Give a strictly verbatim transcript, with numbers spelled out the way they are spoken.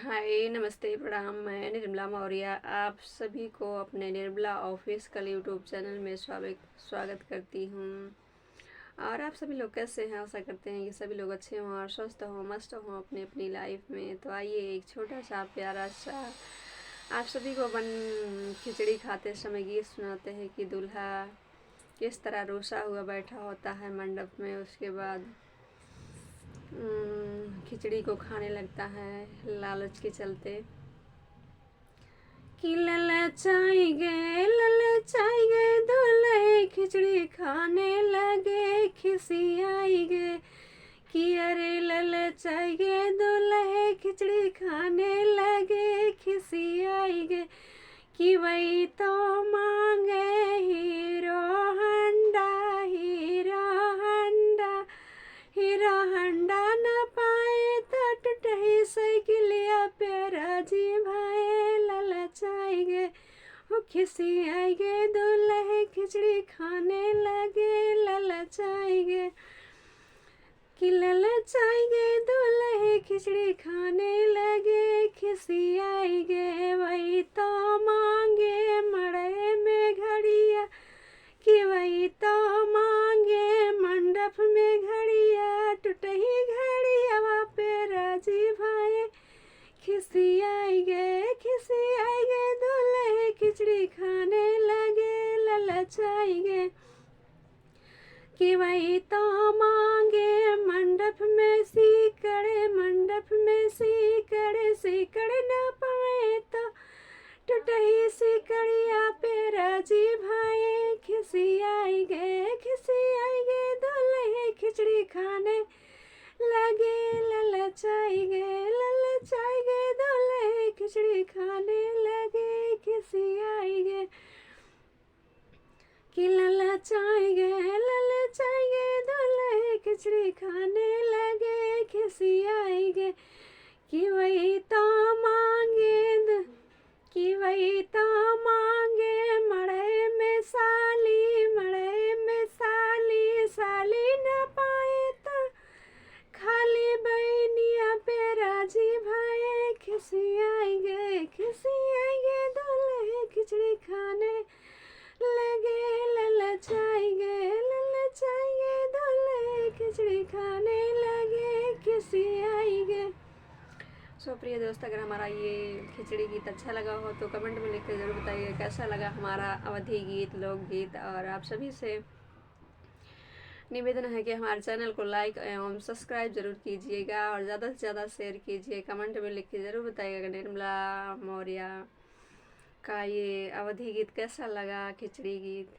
हाय, नमस्ते, प्रणाम। मैं निर्मला मौर्य आप सभी को अपने निर्मला ऑफिशियल YouTube चैनल में स्वागत स्वागत करती हूँ। और आप सभी लोग कैसे हैं? आशा करते हैं कि सभी लोग अच्छे हों और स्वस्थ हों, मस्त हों अपनी अपनी लाइफ में। तो आइए, एक छोटा सा प्यारा सा आप सभी को अपन खिचड़ी खाते समय गीत सुनाते हैं कि दूल्हा किस तरह रूसा हुआ बैठा होता है मंडप में। उसके बाद, उम, खिचड़ी को खाने लगता है लालच के चलते। कि ललचाई गे, ललचाई गे, दुलहे खिचड़ी खाने लगे, खिसियाई गे। कि अरे ललचाई गे, दुलहे खिचड़ी खाने लगे, खिसियाई गे। कि वही तो मांगे हीरो हंडा, हीरो हंडा, हीरो हंडा न पाए तो टूटही साइकिलिया पे राजी भाए। ललचाई गे, ओ खिसियाई गे, दुलहे खिचड़ी खाने लगे। ललचाई गे, कि ललचाई गे, दुलहे खिचड़ी खाने लगे, खिसियाई गे। वही तो मांगे मड़ई में घड़िया, कि वही तो मांगे मंडप में घड़िया, टूटही घड़ियावा पे राजी भाए। खिसियाई गे, खिसियाई गे, दुलहे खिचड़ी खाने लगे। ललचाई गे, कि वही तो मांगे मंडप में सीकड़े, मंडप में सीकड़े, सीकड़े ना पाए तो टूटही सीकड़िया पे राजी भाए। खिसियाई गे, खिसियाई गे, दुलहे खिचड़ी खाने लगे। ललचाई गे, ललचाई गे, दुलहे खिचड़ी खाने लगे। खिसियाई गे, कि ललचाई गे, ललचाई गे, दुलहे खिचड़ी खाने लगे। खिसियाई गे, कि वही तो मांगे द-, कि वही तो मांगे मड़ई में साली, मड़ई में साली, साली न पाए तो खाली बहिनिया पे राजी भाए। खिसियाई गे, खिसियाई गे, दुलहे खिचड़ी खाने लगे। ललचाई गे, ललचाई गे, दुलहे खिचड़ी खाने लगे। खिसियाई गे। सो प्रिय दोस्त, अगर हमारा ये खिचड़ी गीत अच्छा लगा हो तो कमेंट में लिख के ज़रूर बताइए कैसा लगा हमारा अवधी गीत, लोकगीत। और आप सभी से निवेदन है कि हमारे चैनल को लाइक एवं सब्सक्राइब जरूर कीजिएगा और ज़्यादा से ज़्यादा शेयर कीजिए। कमेंट में लिख के ज़रूर बताइएगा निर्मला मौर्य का ये अवधी गीत कैसा लगा, खिचड़ी गीत।